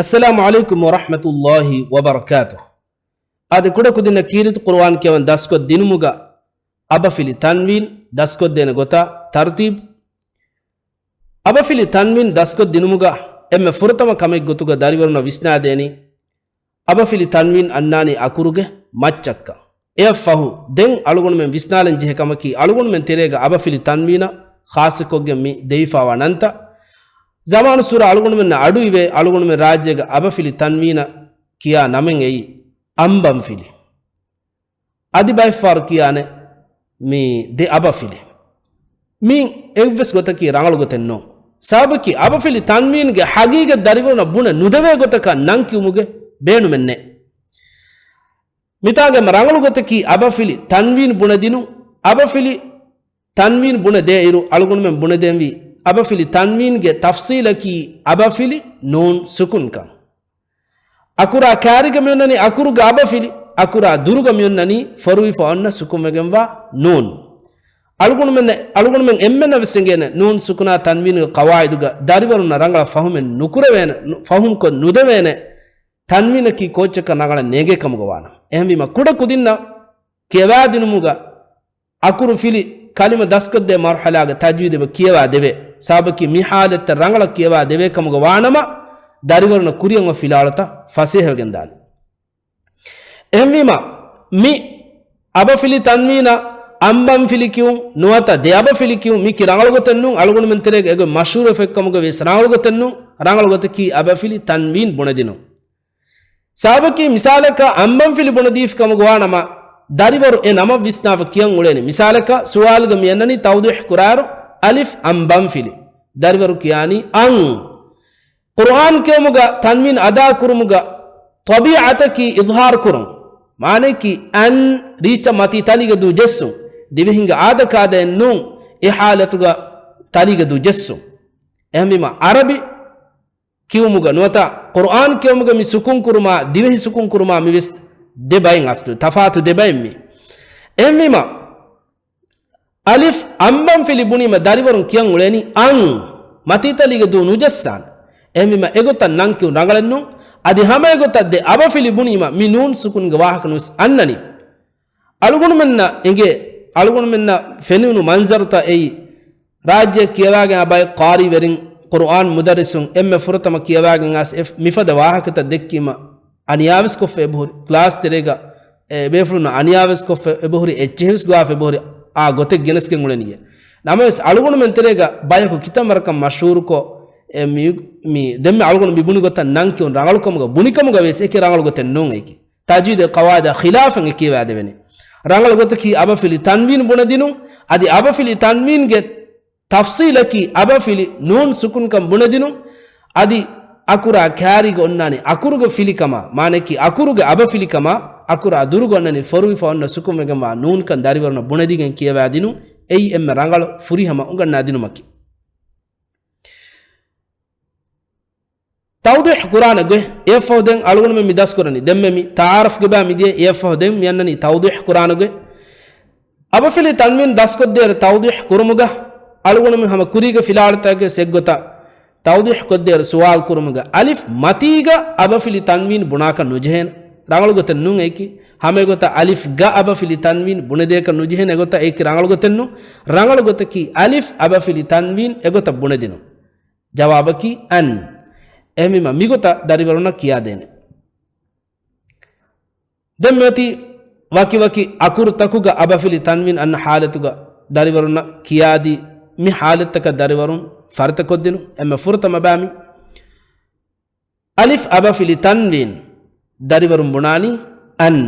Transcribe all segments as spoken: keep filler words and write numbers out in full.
އައްސަލާމު ޢަލައިކުމް ވަރަޙްމަތުﷲި ވަބަރަކާތުހު. އާދެ، ކުޑަކުދިންނަށް ކީރިތި ޤުރުއާން ކިޔަވަން ދަސްކޮށް ދިނުމުގަ އަބަފިލި ތަންވީން ދަސްކޮށްދޭނެ ގޮތާ ތަރުތީބު. އަބަފިލި ތަންވީން ދަސްކޮށް ދިނުމުގަ އެންމެ ފުރަތަމަ ކަމެއް ގޮތުގަ ދަރިވަރުންނަށް ވިސްނާދޭނީ، އަބަފިލި ތަންވީން އަންނާނީ އަކުރުގެ މައްޗަށްކަން. އެއަށްފަހު، ދެން އަޅުގަނޑުމެން ވިސްނާލަން ޖެހޭ ކަމަކީ، އަޅުގަނޑުމެން ތެރޭގަ އަބަފިލި ތަންވީނަށް ޚާއްޞަކޮށްގެން މި ދެވިފާވާ ނަންތައް. ޒަމާނުއްސުރަ އަޅުގަނޑުމެންނަށް އަޑުއިވޭ، އަޅުގަނޑުމެން ރާއްޖޭގަ އަބަފިލި ތަންވީނަށް ކިޔާ ނަމެއް އެއީ އަނބަންފިލި. އަދި ބައެއްފަހަރު ކިޔާނެ މި ދެ އަބަފިލި. މި އެއްވެސް ގޮތަކީ ރަނގަޅު ގޮތެއް ނޫން. ސަބަބަކީ އަބަފިލި ތަންވީންގެ ހަގީގަތް ދަރިވަރުނަށް ބުނެ ނުދެވޭ ގޮތަކަށް ނަން ކިޔުމުގެ ބޭނުމެއް ނެތް. މިތާގެ ރަނގަޅު ގޮތަކީ އަބަފިލި ތަންވީން ބުނެދިނުން. އަބަފިލި ތަންވީން ބުނެދޭއިރު އަޅުގަނޑުމެން ބުނެދޭންވީ އަބަފިލި ތަންވީންގެ ތަފްސީލަކީ އަބަފިލި ނޫން ސުކުންކަން. އަކުރާ ކާރިގަ މިއޮންނަނީ އަކުރުގެ އަބަފިލި، އަކުރާ ދުރުގަ މިއޮންނަނީ ފޮރުވިފަ އޮންނަ ސުކުންވެގެންވާ ނޫން. އަޅުގަނޑުމެން، އަޅުގަނޑުމެން އެންމެންނަށް ވެސް އެނގޭނެ، ނޫން ސުކުނާ ތަންވީނުގެ ޤަވާއިދުގަ ދަރިވަރުންނަށް ރަނގަޅަށް ފަހުމެއް ނުކުރެވޭނެ، ނު-، ފަހުމްކޮށް ނުދެވޭނެ ތަންވީނަކީ ކޯއްޗަކަށް ރަނގަޅަށް ނޭނގޭ ކަމުގަ ވާނަމަ. އެހެންވީމަ، ކުޑަ ކުދިންނަށް ކިޔަވާދިނުމުގަ އަކުރު ފިލި ކަލިމަ ދަސްކޮށްދޭ މަރުޙަލާގެ ތަޖްވީދު އެބަ ކިޔަވާ ދެވޭ. ސަބަބަކީ މި ޙާލަތްތައް ރަނގަޅަށް ކިޔަވާ ދެވޭ ކަމުގަ ވާނަމަ، ދަރިވަރުންނަށް ކުރިއަށް އޮތް ފިލާވަޅުތައް ފަސޭހަވެގެން ދާނެ. އެހެންވީމަ، މި އަބަފިލި ތަންވީނަށް އަނބަންފިލި ކިޔުން ނުވަތަ ދެ އަބަފިލި ކިޔުން މި ކި ރަނގަޅު ގޮތެއް ނޫން، އަޅުގަނޑުމެން ތެރޭގަ އެގޮތް މަޝްހޫރުވެފައި ކަމުގަ ވެސް ރަނގަޅު ގޮތެއް ނޫން. ރަނގަޅު ގޮތަކީ އަބަފިލި ތަންވީން ބުނެދިނުން. ސަބަބަކީ މިސާލަކަށް އަނބަންފިލި ބުނެދީފި ކަމުގަ ވާނަމަ، ދަރިވަރު އެ ނަމަށް ވިސްނާފަ ކިޔަން އުޅޭނެ. މިސާލަކަށް ސުވާލުގަ މި އަންނަނީ ތައުޟީޙް ކުރާއިރު، އަލިފް އަނބަންފިލި. ދަރިވަރު ކިޔާނީ އަން. ޤުރުއާން ކިޔުމުގަ ތަންވީން އަދާ ކުރުމުގަ ޠަބީޢަތަކީ އިޒްހާރު ކުރުން. މާނަޔަކީ އަން ރީއްޗަށް މަތީ ތަލީގެ ދޫ ޖެއްސުން. ދިވެހިންގެ އާދަކާދައެއް ނޫން އެ ޙާލަތުގަ ތަލީގެ ދޫ ޖެއްސުން. އެހެންވީމަ ޢަރަބި ކިޔުމުގަ ނުވަތަ ޤުރުއާން ކިޔުމުގަ މި ސުކުން ކުރުމާ، ދިވެހި ސުކުން ކުރުމާ މިވެސް ދެ ބައެއް އަސްލު، ތަފާތު ދެ ބައެއް މި. އެހެންވީމަ، އަލިފް އަނބަންފިލި ބުނީމަ ދަރިވަރުން ކިޔަން އުޅޭނީ އަން، މަތީތަލީގެ ދޫ ނުޖައްސާނެ. އެހެންވީމަ އެގޮތަށް ނަން ކިޔުން ރަނގަޅެއްނޫން. އަދި ހަމަ އެގޮތަށް ދެ އަބަފިލި ބުނީމަ މި ނޫން ސުކުންގެ ވާހަކަ ނުވެސް އަންނަނީ. އަޅުގަނޑުމެންނަށް އެނގޭ، އަޅުގަނޑުމެންނަށް ފެނުނު މަންޒަރުތައް އެއީ، ރާއްޖެ ކިޔަވާގެން އާ ބައެއް ޤާރީ ވެރިން، ޤުރުއާން މުދައްރިސުން އެންމެ ފުރަތަމަ ކިޔަވާގެން އައިސް އެ މިފަދަ ވާހަކަތައް ދެއްކީމަ އަނިޔާވެސް ކޮށްފަ އެބަހުރި. ކްލާސް ތެރޭގަ އެ ބޭފުޅުންނަށް އަނިޔާވެސް ކޮށްފަ އެބަހުރި، އެއްޗެހިވެސް ގޮވާފަ އެބަހުރި އާ ގޮތެއް ގެނެސްގެން އުޅެނީއޭ. ނަމަވެސް އަޅުގަނޑުމެން ތެރޭގަ ބަޔަކު ކިތަންމެ ވަރަކަށް މަޝްހޫރުކޮށް، އެ މި، މި ދެންމެ އަޅުގަނޑު މި ބުނި ގޮތަށް ނަން ކިޔުން ރަނގަޅުކަމުގަ ބުނިކަމުގަ ވެސް އެކި ރަނގަޅު ގޮތެއް ނޫން އެކި. ތަޖްވީދު ޤަވާއިދާ ޚިލާފަށް އެ ކިޔަވާދެވެނީ. ރަނގަޅު ގޮތަކީ އަބަފިލި ތަންވީން ބުނެދިނުން، އަދި އަބަފިލި ތަންވީންގެ ތަފްސީލަކީ އަބަފިލި ނޫން ސުކުންކަން ބުނެދިނުން، އަދި އަކުރާ ކާރީގަ އޮންނާނީ އަކުރުގެ ފިލިކަމާ، މާނައަކީ އަކުރުގެ އަބަފިލިކަމާ، އަކުރާ ދުރުގަ އޮންނަނީ ފޮރުވިފަ އޮންނަ ސުކުންވެގެންވާ ނޫންކަން ދަރިވަރުންނަށް ބުނެދިގެން ކިޔަވާދިނުން. އެއީ އެންމެ ރަނގަޅު ފުރިހަމަ އުނގަންނާދިނުމަކީ. ތައުޟީޙް ކުރާނެ ގޮތް، އެއަށްފަހު ދެން އަޅުގަނޑުމެން މި ދަސްކުރަނީ. ދެންމެ މި ތަޢާރަފްގެ ބައި މިދިޔަ، އެއަށްފަހު ދެން މި އަންނަނީ ތައުޟީޙް ކުރާނެ ގޮތް. އަބަފިލި ތަންވީން ދަސްކޮށްދޭއިރު ތައުޟީޙް ކުރުމުގަ އަޅުގަނޑުމެން ހަމަ ކުރީގެ ފިލާވަޅުތަކެއް އެއްގޮތަށް ތައުޟީޙް ކޮށްދޭއިރު ސުވާލު ކުރުމުގަ އަލިފް މަތީގަ އަބަފިލި ތަންވީން ބުނާކަށް ނުޖެހޭނެ. ރަނގަޅު ގޮތެއް ނޫން އެއީކީ. ހަމަ އެގޮތަށް އަލިފްގަ އަބަފިލި ތަންވީން ބުނެދޭކަށް ނުޖެހޭނެ. އެގޮތަށް އެއީކީ ރަނގަޅު ގޮތެއް ނޫން. ރަނގަޅު ގޮތަކީ އަލިފް އަބަފިލި ތަންވީން އެގޮތަށް ބުނެދިނުން. ޖަވާބަކީ އަން. އެހެންވީމަ މިގޮތަށް ދަރިވަރުންނަށް ކިޔާދޭނެ. ދެން މިއޮތީ ވަކިވަކި އަކުރުތަކުގަ އަބަފިލި ތަންވީން އަންނަ ޙާލަތުގަ ދަރިވަރުންނަށް ކިޔާދީ، މި ޙާލަތްތަކަށް ދަރިވަރުން ފަރިތަކޮށްދިނުން. އެންމެ ފުރަތަމަ ބައި މި. އަލިފް އަބަފިލި ތަންވީން ދަރިވަރުން ބުނާނީ އަން.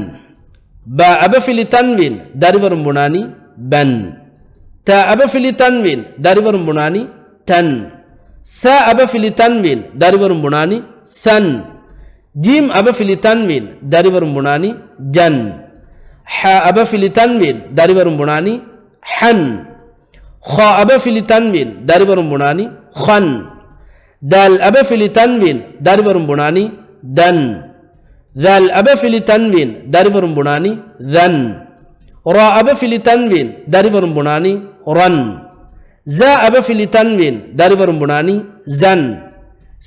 ބާ އަބަފިލި ތަންވީން ދަރިވަރުން ބުނާނީ ބަން. ތާ އަބަފިލި ތަންވީން ދަރިވަރުން ބުނާނީ ތަން. ސާ އަބަފިލި ތަންވީން ދަރިވަރުން ބުނާނީ ސަން. ޖީމް އަބަފިލި ތަންވީން ދަރިވަރުން ބުނާނީ ޖަން. ޙާ އަބަފިލި ތަންވީން ދަރިވަރުން ބުނާނީ ޙަން. ޚާ އަބަފިލި ތަންވީން ދަރިވަރުން ބުނާނީ ޚަން. ދާލް އަބަފިލި ތަންވީން ދަރިވަރުން ބުނާނީ ދަން. ޛާލް އަބަފިލި ތަންވީން ދަރިވަރުން ބުނާނީ ޛަން. ރާ އަބަފިލި ތަންވީން ދަރިވަރުން ބުނާނީ ރަން. ޒާ އަބަފިލި ތަންވީން ދަރިވަރުން ބުނާނީ ޒަން.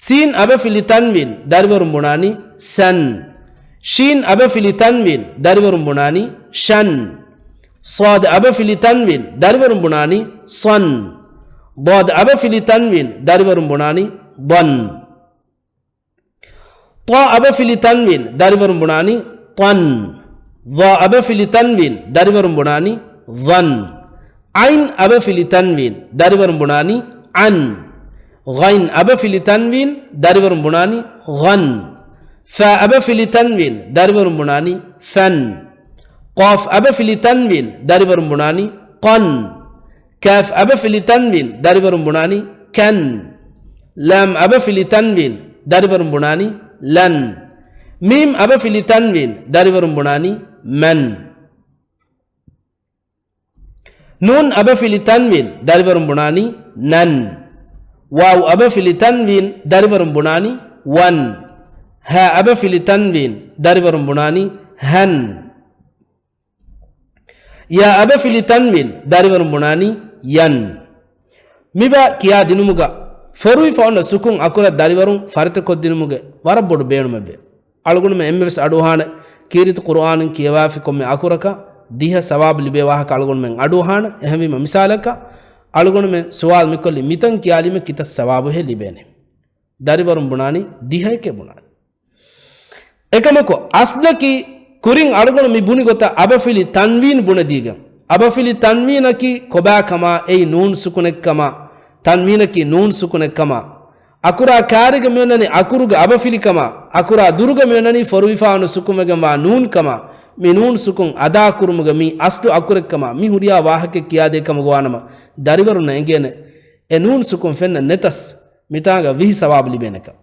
ސީން އަބަފިލި ތަންވީން، ދަރިވަރުން ބުނާނީ ސަން. ޝީން އަބަފިލި ތަންވީން، ދަރިވަރުން ބުނާނީ ޝަން. ޞާދު އަބަފިލި ތަންވީން، ދަރިވަރުން ބުނާނީ ޞަން. ޟާދު އަބަފިލި ތަންވީން، ދަރިވަރުން ބުނާނީ ޟަން. ޠާ އަބަފިލި ތަންވީން، ދަރިވަރުން ބުނާނީ ޠަން. ޡާ އަބަފިލި ތަންވީން، ދަރިވަރުން ބުނާނީ ޡަން. ޢައިން އަބަފިލި ތަންވީން، ދަރިވަރުން ބުނާނީ ޢަން. ޣައިން އަބަފިލި ތަންވީން، ދަރިވަރުން ބުނާނީ ޣަން. ފާ އަބަފިލި ތަންވީން، ދަރިވަރުން ބުނާނީ ފަން. ޤާފް އަބަފިލި ތަންވީން، ދަރިވަރުން ބުނާނީ ޤަން. ކާފް އަބަފިލި ތަންވީން، ދަރިވަރުން ބުނާނީ ކަން. ލާމް އަބަފިލި ތަންވީން، ދަރިވަރުން ބުނާނީ ލަން. މީމް އަބަފިލި ތަންވީން، ދަރިވަރުން ބުނާނީ މަން. ނޫން އަބަފިލި ތަންވީން، ދަރިވަރުން ބުނާނީ ނަން. ވާވް އަބަފިލި ތަންވީން، ދަރިވަރުން ބުނާނީ ވަން. ހާ އަބަފިލި ތަންވީން، ދަރިވަރުން ބުނާނީ ހަން. ޔާ އަބަފިލި ތަންވީން، ދަރިވަރުން ބުނާނީ ޔަން. މިބާ ކިޔާދިނުމުގަ ފޮރުވިފަ އޮންނަ ސުކުން އަކުރަށް ދަރިވަރުން ފަރިތަކޮށްދިނުމުގެ ވަރަށް ބޮޑު ބޭނުމެއްވޭ. އަޅުގަނޑުމެން އެންމެވެސް އަޑުއަހާނެ ކީރިތި ޤުރުއާނުން ކިޔަވާފި ކޮންމެ އަކުރަކަށް ދިހަ ސަވާބު ލިބޭ ވާހަކަ އަޅުގަނޑުމެން އަޑުއަހާނެ. އެހެންވީމަ މިސާލަކަށް އަޅުގަނޑުމެން ސުވާލު މިކޮށްލީ މިތަން ކިޔާލީމަ ކިތައް ސަވާބުހޭ ލިބޭނެ؟ ދަރިވަރުން ބުނާނީ ދިހައެކޭ ބުނާނީ. އެކަމަކު، އަސްލަކީ ކުރިން އަޅުގަނޑު މި ބުނި ގޮތަށް އަބަފިލި ތަންވީން ބުނެދީގެން، އަބަފިލި ތަންވީނަކީ ކޮބާކަމާ، އެއީ ނޫން ސުކުނެއްކަމާ، ތަންވީނަކީ ނޫން ސުކުނެއްކަމާ، އަކުރާ ކާރިގަ މިއޮންނަނީ އަކުރުގެ އަބަފިލިކަމާ، އަކުރާ ދުރުގަ މިއޮންނަނީ ފޮރުވިފާވަނަ ސުކުންވެގެންވާ ނޫންކަމާ، މި ނޫން ސުކުން އަދާކުރުމުގެ މީ އަސްލު އަކުރެއްކަމާ، މި ހުރިހާ ވާހަކައެއް ކިޔާދޭ ކަމުގަ ވާނަމަ، ދަރިވަރުންނަށް އެނގޭނެ، އެ ނޫން ސުކުން ފެންނަ ނެތަސް، މިތާނގަ ވިހި ސަވާބު ލިބޭނެކަން.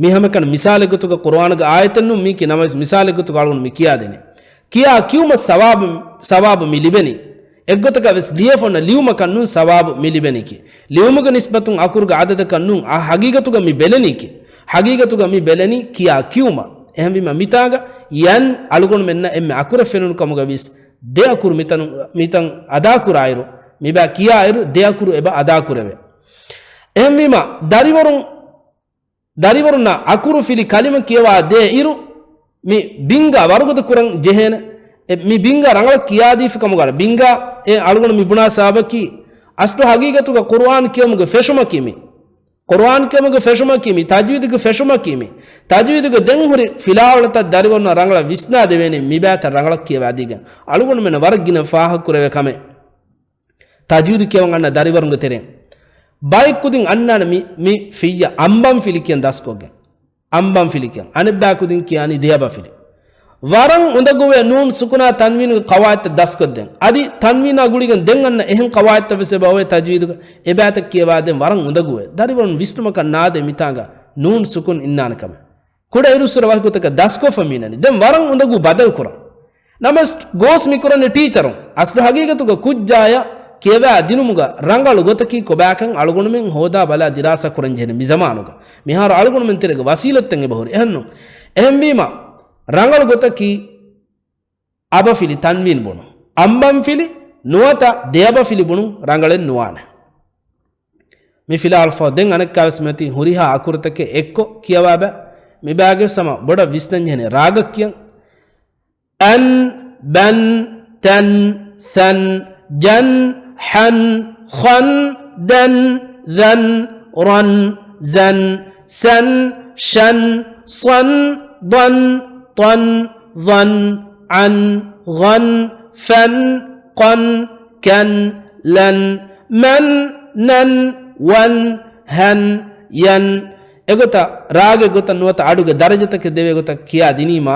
މި ހަމަކަން މިސާލެއް ގޮތުގަ ޤުރުއާނުގެ އާޔަތެއް ނޫން މީކީ، ނަމަވެސް މިސާލެއް ގޮތުގަ އަޅުގަނޑު މި ކިޔާދެނީ. ކިޔާ ކިޔުމަށް ސަވާބު، ސަވާބު މި ލިބެނީ. އެއްގޮތަކަށް ވެސް ލިޔެފަ އޮންނަ ލިޔުމަކަށް ނޫން ސަވާބު މި ލިބެނީކީ. ލިޔުމުގެ ނިސްބަތުން އަކުރުގެ އަދަދަކަށް ނޫން، އާ ހަގީގަތުގަ މި ބެލެނީކީ. ހަގީގަތުގަ މި ބެލެނީ ކިޔާ ކިޔުމަށް. އެހެންވީމަ މިތާގަ ޔަން އަޅުގަނޑުމެންނަށް އެންމެ އަކުރެއް ފެނުނު ކަމުގަ ވިޔަސް، ދެ އަކުރު މިތަނު، މިތަން އަދާކުރާއިރު، މިބާ ކިޔާއިރު ދެ އަކުރު އެބަ އަދާކުރެވޭ. އެހެންވީމަ ދަރިވަރުން ދަރިވަރުންނާ އަކުރު ފިލި ކަލިމަ ކިޔަވާ ދޭ އިރު، މި ބިންގާ ވަރުގަދަ ކުރަން ޖެހޭނެ. އެ، މި ބިންގާ ރަނގަޅަށް ކިޔާދީފި ކަމުގަ ބިންގާ އެ އަޅުގަނޑު މި ބުނާ ސަބަބަކީ، އަސްލު ހަގީގަތުގަ ޤުރުއާން ކިޔުމުގެ ފެށުމަކީ މި. ޤުރުއާން ކިޔުމުގެ ފެށުމަކީ މި. ތަޖްވީދުގެ ފެށުމަކީ މި. ތަޖްވީދުގެ ދެން ހުރި ފިލާވަޅުތައް ދަރިވަރުންނަށް ރަނގަޅަށް ވިސްނާދެވޭނީ މިބާތައް ރަނގަޅަށް ކިޔަވާދީގެން. އަޅުގަނޑުމެންނަށް ވަރަށް ގިނަ ފާހަގަކުރެވޭ ކަމެއް. ތަޖްވީދު ކިޔަވަން އަންނަ ދަރިވަރުންގެ ތެރެއިން ބައެއް ކުދިން އަންނާނެ މި، މި ފިއްޔަ އަނބަންފިލި ކިޔަން ދަސްކޮށްގެން. އަނބަންފިލި ކިޔަން. އަނެއްބައި ކުދިން ކިޔާނީ ދެއަބަފިލި. ވަރަށް އުނދަގޫވޭ ނޫން ސުކުނާ ތަންވީނުގެ ޤަވާއިދުތައް ދަސްކޮށްދޭން. އަދި ތަންވީނާ ގުޅިގެން ދެން އަންނަ އެހެން ޤަވާއިދުތައް ވެސް އެބަ އޮވޭ ތަޖްވީދުގަ. އެބައިތައް ކިޔަވާދޭން ވަރަށް އުނދަގޫވޭ. ދަރިވަރުން ވިސްނުމަކަށް ނާދޭ މިތާނގަ ނޫން ސުކުން އިންނާނެ ކަމެއް. ކުޑަ އިރުއްސުރެ ވަކި ގޮތަކަށް ދަސްކޮށްފަ މިނަނީ. ދެން ވަރަށް އުނދަގޫ ބަދަލު ކުރަން. ނަމަވެސް ގޯސް މިކުރަނީ ޓީޗަރުން. އަސްލު ހަގީގަތުގަ ކުއްޖާޔަށް ކިޔަވާ ދިނުމުގަ ރަނގަޅު ގޮތަކީ ކޮބާކަން އަޅުގަނޑުމެން ހޯދާ ބަލާ ދިރާސާ ކުރަން ޖެހެނީ މި ޒަމާނުގަ. މިހާރު އަޅުގަނޑުމެން ތެރޭގަ ވަސީލަތްތައް އެބަހުރި. އެހެންނު. އެހެންވީމަ، ރަނގަޅު ގޮތަކީ އަބަފިލި ތަންވީން ބުނުން. އަނބަންފިލި ނުވަތަ ދެއަބަފިލި ބުނުން ރަނގަޅެއް ނުވާނެ. މި ފިލާވަޅުފަހު ދެން އަނެއްކާވެސް މިއޮތީ ހުރިހާ އަކުރުތަކެއް އެއްކޮށް ކިޔަވާބަ. މިބާގެ ސަމަ ބޮޑަށް ވިސްނަންޖެހެނީ ރާގަށް ކިޔަން. އަން، ބަން، ތަން، ސަން، ޖަން، ހަން، ޚަން، ދަން، ޛަން، ރަން، ޒަން، ސަން، ޝަން، ޞަން، ޟަން، ޠަން، ޡަން، ޢަން، ޣަން، ފަން، ޤަން، ކަން، ލަން، މަން، ނަން، ވަން، ހަން، ޔަން. އެގޮތަށް ރާގެއް ގޮތަށް ނުވަތަ އަޑުގެ ދަރަޖަތަކެއް ދެވޭ ގޮތަށް ކިޔާ ދިނީމާ،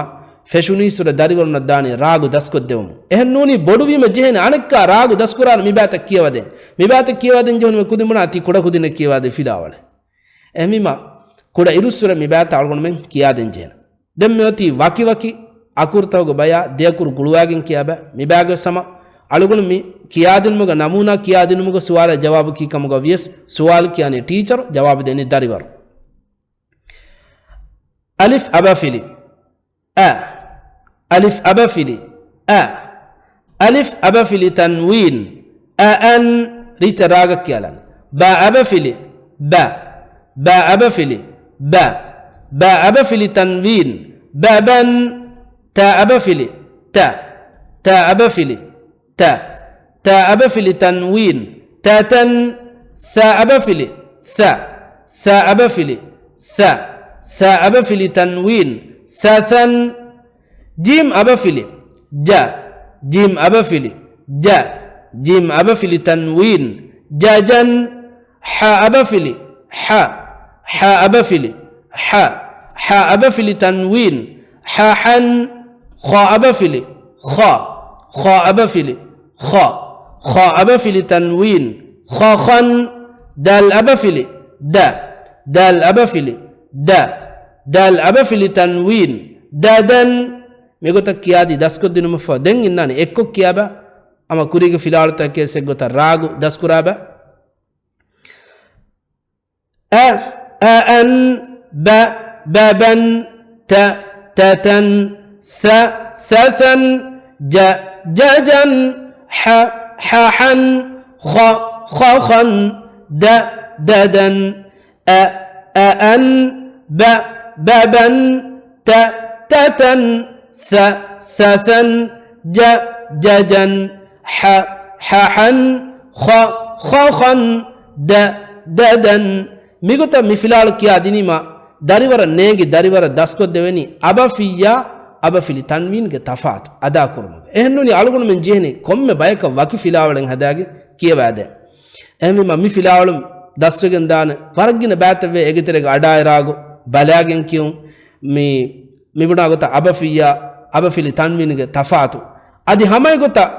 ފެށުނީއްސުރެ ދަރިވަރުންނަށް ދާނީ ރާގު ދަސްކޮށްދެވުމުން. އެހެން ނޫނީ ބޮޑުވީމަ ޖެހޭނެ އަނެއްކާ ރާގު ދަސްކުރާނެ މިބާތައް ކިޔަވަދޭން. މިބާތައް ކިޔަވަދޭން ޖެހުނުމެ ކުދިން ބުނާ ތީ ކުޑަކުދިންނެއް ކިޔަވާދޭ ފިލާވަޅެއް. އެހެންވީމަ، ކުޑަ އިރުއްސުރެ މިބާތައް އަޅުގަނޑުމެން ކިޔާދޭން ޖެހޭނެ. ދެން މިއޮތީ ވަކިވަކި އަކުރުތަކުގެ ބަޔާ ދެއަކުރު ގުޅުވާގެން ކިޔާބަ. މިބާގެ ސަމަ އަޅުގަނޑު މި ކިޔާދިނުމުގެ ނަމޫނާ ކިޔާދިނުމުގެ ސުވާލަށް ޖަވާބު ކީ ކަމުގަ ވިޔަސް، ސުވާލު ކިޔާނީ ޓީޗަރު، ޖަވާބު ދޭނީ ދަރިވަރު. އަލިފް އަބަފިލި. އަ. އަލިފް އަބަފިލި. އަ. އަލިފް އަބަފިލި ތަންވީން. އައަން. ރީއްޗަށް ރާގަށް ކިޔާލަން. ބާ އަބަފިލި. ބަ. ބާ އަބަފިލި، ބަ. ބާ އަބަފިލި ތަންވީން، ބަބަން. ތާ އަބަފިލި، ތަ. ތާ އަބަފިލި، ތަ. ތާ އަބަފިލި ތަންވީން، ތަތަން. ޘާ އަބަފިލި، ޘަ. ޘާ އަބަފިލި، ޘަ. ޘާ އަބަފިލި ތަންވީން، ޘަޘަން. ޖީމް އަބަފިލި، ޖަ. ޖީމް އަބަފިލި، ޖަ. ޖީމް އަބަފިލި ތަންވީން، ޖަޖަން. ޙާ އަބަފިލި، ޙަ. ޙާ އަބަފިލި، ޙަ. ޙާ އަބަފިލި ތަންވީން، ޙަޙަން. ޚާ އަބަފިލި، ޚަ. ޚާ އަބަފިލި، ޚަ. ޚާ އަބަފިލި ތަންވީން، ޚަޚަން. ދާލް އަބަފިލި، ދަ. ދާލް އަބަފިލި، ދަ. ދާލް އަބަފިލި ތަންވީން، ދަދަން. މިގޮތަށް ކިޔާދީ ދަސްކޮށްދިނުމަށްފަހު ދެން އިންނާނެ އެއްކޮށް ކިޔާބަ. ހަމަ ކުރީގެ ފިލާވަޅުތަކެއް އެއްގޮތަށް ރާގު ދަސްކުރާބަ. އަ، އައަން، ބަ، ބަބަން، ތަ، ތަތަން، ޘަ، ޘަޘަން، ޖަ، ޖަޖަން، ޙަ، ޙަޙަން، ޚަ، ޚަޚަން، ދަ، ދަދަން، އަ، އައަން، ބަ، ބަބަން، ތަ، ތަތަން، ޘަ، ޘަޘަން، ޖަ، ޖަޖަން، ޙަ، ޙަޙަން، ޚަ، ޚަޚަން، ދަ، ދަދަން. މިގޮތަށް މި ފިލާވަޅު ކިޔާ ދިނީމާ، ދަރިވަރަށް ނޭނގި ދަރިވަރަށް ދަސްކޮށްދެވެނީ އަބަފިއްޔާ އަބަފިލި ތަންވީންގެ ތަފާތު އަދާކުރުމުގަ. އެހެންނޫނީ އަޅުގަނޑުމެން ޖެހެނީ ކޮންމެ ބަޔަކަށް ވަކި ފިލާވަޅެއް ހަދާގެން ކިޔަވާދޭ. އެހެންވީމަ މި ފިލާވަޅުން ދަސްވެގެން ދާނެ ވަރަށް ގިނަ ބައިތައް ވޭ އޭގެ ތެރޭގަ އަޑާއިރާގު ބަލާގެން ކިޔުން. މި، މިބުނާ ގޮތަށް އަބަފިއްޔާ އަބަފިލި ތަންވީނުގެ ތަފާތު. އަދި ހަމައެގޮތަށް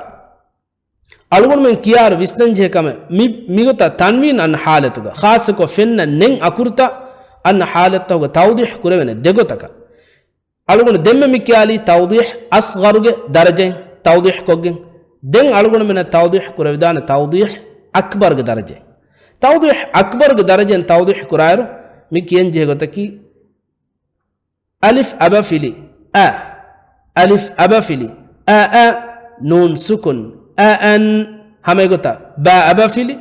އަޅުގަނޑުމެން ކިޔާއިރު ވިސްނަންޖެހޭ ކަމެއް، މި، މިގޮތަށް ތަންވީން އަންނަ ޙާލަތުގަ، ޚާއްޞަކޮށް ފެންނަ ނެތް އަކުރުތައް އަންނަ ޙާލަތްތަކުގަ ތައުޟީޙު ކުރެވޭނެ ދެގޮތަކަށް. އަޅުގަނޑު ދެންމެ މި ކިޔާލީ ތައުޟީޙު އަޞްޣަރުގެ ދަރަޖައިން ތައުޟީޙު ކޮށްގެން. ދެން އަޅުގަނޑުމެންނަށް ތައުޟީޙު ކުރެވިދާނެ ތައުޟީޙު އަކްބަރުގެ ދަރަޖައިން. ތައުޟީޙު އަކްބަރުގެ ދަރަޖައިން ތައުޟީޙު ކުރާއިރު، މި ކިޔަންޖެހޭ ގޮތަކީ، އަލިފް އަބަފިލި އަ. އަލިފް އަބަފިލި އަ، އަ. ނޫން ސުކުން އަ، އަން. ހަމައެގޮތަށް ބާ އަބަފިލި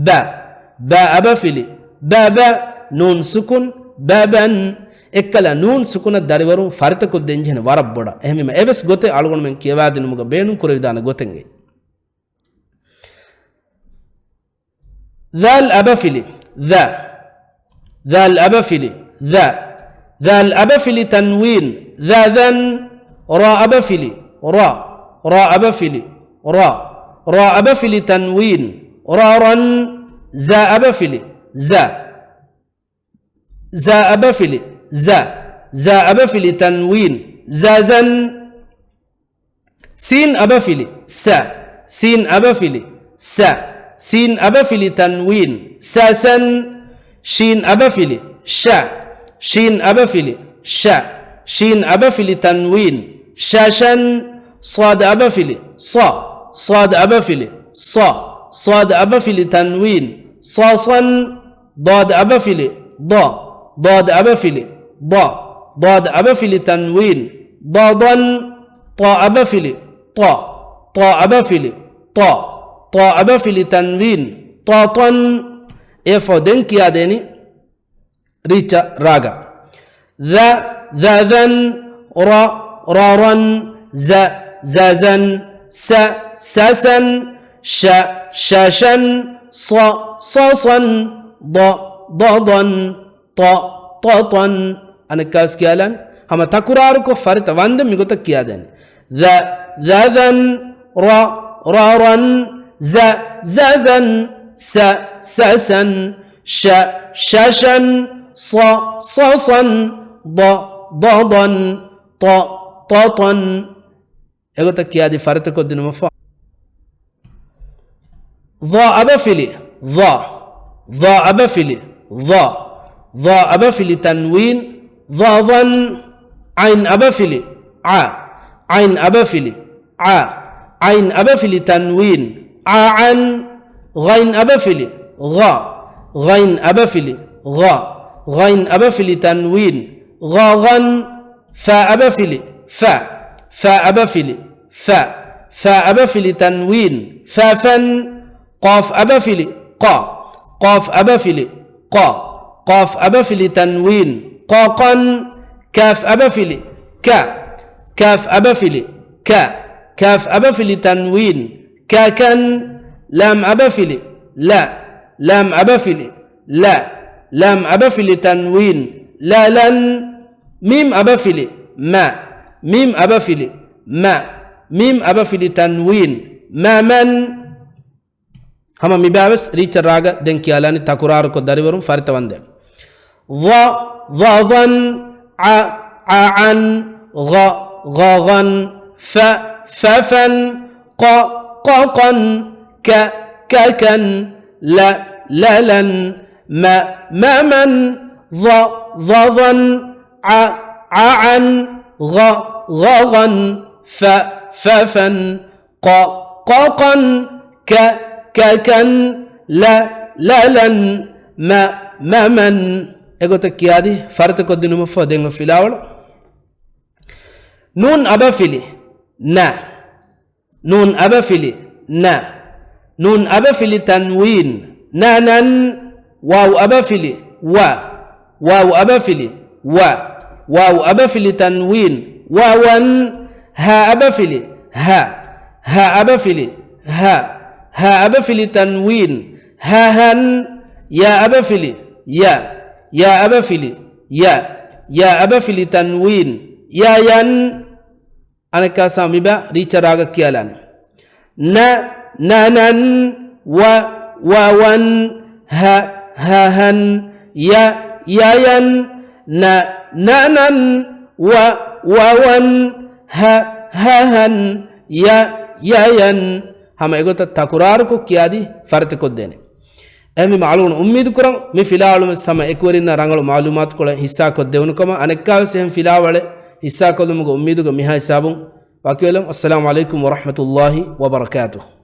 ބަ. ބާ އަބަފިލި ބަ، ބަ. ނޫން ސުކުން ބަބަން. އެއްކަލަ ނޫން ސުކުނަށް ދަރިވަރުން ފަރިތަކޮށްދޭންޖެހޭނެ ވަރަށް ބޮޑަށް. އެހެންވީމަ އެވެސް ގޮތެއް އަޅުގަނޑުމެން ކިޔަވާދިނުމުގަ ބޭނުން ކުރެވިދާނެ ގޮތެއްގައި. ޛާލް އަބަފިލި ޛަ. ޛާލް އަބަފިލި ޛަ. ޛާލް އަބަފިލި ތަންވީން ޛަޛަން. ރާ އަބަފިލި ރަ. ރާ އަބަފިލި ރަ. ރާ އަބަފިލި ތަންވީން ރަރަން. ޒާ އަބަފިލި ޒަ. ޒާ އަބަފިލި ޒަ. ޒާ އަބަފިލި ތަންވީން ޒަޒަން. ސީން އަބަފިލި ސަ. ސީން އަބަފިލި ސަ. ސީން އަބަފިލި ތަންވީން ސަސަން. ޝީން އަބަފިލި ޝަ. ޝީން އަބަފިލި ޝަ. ޝީން އަބަފިލި ތަންވީން ޝަޝަން. ޞާދު އަބަފިލި ޞަ. ޞާދު އަބަފިލި ޞަ. ޞާދު އަބަފިލި ތަންވީން ޞަޞަން. ޟާދު އަބަފިލި ޟަ. ޟާދު އަބަފިލި ޟަ. ޟާދު އަބަފިލި ތަންވީން ޟަޟަން. ޠާ އަބަފިލި ޠަ. ޠާ އަބަފިލި ޠަ. ޠާ އަބަފިލި ތަންވީން ޠަޠަން. އެއަށްފަހު ދެން ކިޔާދޭނީ ރީއްޗަށް ރާގަށް. ޛަ، ޛަޛަން. ރަ، ރަރަން. ޒަ، ޒަޒަން. ސަ، ސަސަން. ޝަ، ޝަޝަން. ޞަ، ޞަޞަން. ޟަ، ޟަޟަން. ޠަ، ޠަޠަން. އަނެއްކާވެސް ކިޔާލާނެ. ހަމަ ތަކުރާރުކޮށް ފަރިތަ ވަންދެން މިގޮތަށް ކިޔާދޭނެ. ޛަ، ޛަޛަން. ރަ، ރަރަން. ޒަ، ޒަޒަން. ސަ، ސަސަން. ޝަ، ޝަޝަން. ޞަ، ޞަޞަން. ޟަ، ޟަޟަން. ޠަ، ޠަޠަން. އެގޮތަށް ކިޔާދީ ފަރިތަކޮށްދިނުމަށްފަހު. ޟާ އަބަފިލި ޟަ. ޟާ އަބަފިލި ޟަ. ޟާ އަބަފިލި ތަންވީން ޟަޟަން. ޢައިން އަބަފިލި ޢަ. ޢައިން އަބަފިލި ޢަ. ޢައިން އަބަފިލި ތަންވީން ޢަޢަން. ޣައިން އަބަފިލި ޣަ. ޣައިން އަބަފިލި ޣަ. ޣައިން އަބަފިލި ތަންވީން ޣަޣަން. ފާ އަބަފިލި ފަ. ފާ އަބަފިލި ފަ. ފާ އަބަފިލި ތަންވީން ފަފަން. ޤާފް އަބަފިލި ޤަ. ޤާފް އަބަފިލި ޤަ. ޤާފް އަބަފިލި ތަންވީން، ޤަ، ޤަން. ކާފް އަބަފިލި، ކަ. ކާފް އަބަފިލި، ކަ. ކާފް އަބަފިލި ތަންވީން، ކަ، ކަން. ލާމް އަބަފިލި، ލަ. ލާމް އަބަފިލި، ލަ. ލާމް އަބަފިލި ތަންވީން، ލަ، ލަން. މީމް އަބަފިލި، މަ. މީމް އަބަފިލި، މަ. މީމް އަބަފިލި ތަންވީން، މަ، މަން. ހަމަ މިބާވެސް ރީއްޗަށް ރާގަ ދެން ކިޔާލާނީ ތަކުރާރުކޮށް ދަރިވަރުން ފަރިތަވަންދެން. ޟަ، ޟަ، ޟަން. ޢަ، ޢަ، ޢަން. ޣަ، ޣަ، ޣަން. ފަ، ފަ، ފަން. ޤަ، ޤަ، ޤަން. ކަ، ކަ، ކަން. ލަ، ލަ، ލަން. މަ، މަ، މަން. ޟަ، ޟަ، ޟަން. ޢަ، ޢަ، ޢަން. ޣަ، ޣަ، ޣަން. ފަ، ފަ، ފަން. ޤަ، ޤަ، ޤަން. ކަ، ކަ، ކަން. ލަ، ލަ، ލަން. މަ، މަ، މަން. އެގޮތަށް ކިޔާދީ ފަރިތަކޮށްދިނުމަށްފަހު ދެން ފިލާވަޅު. ނޫން އަބަފިލި، ނަ. ނޫން އަބަފިލި، ނަ. ނޫން އަބަފިލި ތަންވީން، ނަ، ނަން. ވާވް އަބަފިލި، ވަ. ވާވް އަބަފިލި، ވަ. ވާވް އަބަފިލި ތަންވީން، ވަ، ވަން. ހާ އަބަފިލި، ހަ. ހާ އަބަފިލި، ހަ. ހާ އަބަފިލި ތަންވީން، ހަ، ހަން. ޔާ އަބަފިލި، ޔަ. ޔާ އަބަފިލި، ޔަ. ޔާ އަބަފިލި ތަންވީން، ޔަ، ޔަން. އަނެއްކާވެސް މިބާ ރީއްޗަށް ރާގަށް ކިޔާލާނެ. ނަ، ނަ، ނަން. ވަ، ވަ، ވަން. ހަ، ހަ، ހަން. ޔަ، ޔަ، ޔަން. ނަ، ނަ، ނަން. ވަ، ވަ، ވަން. ހަ، ހަ، ހަން. ޔަ، ޔަ، ޔަން. ހަމަ އެގޮތަށް ތަކުރާރުކޮށް ކިޔާދީ ފަރިތަކޮށްދޭނެ. އެހެންވީމަ އަޅުގަނޑު އުއްމީދު ކުރަން މި ފިލާވަޅުމެން ހަމަ އެކުވެރިންނަށް ރަނގަޅު މައުލޫމާތުކޮޅެއް ހިއްސާކޮށްދެވުނު ކަމަށް. އަނެއްކާވެސް އެހެން ފިލާވަޅެއް ހިއްސާކޮށްލުމުގެ އުއްމީދުގަ މިހާ ހިސާބުން ވަކިވެލަމް. އައްސަލާމު ޢަލައިކުމް ވަރަޙްމަތުﷲި ވަބަރަކާތުހު.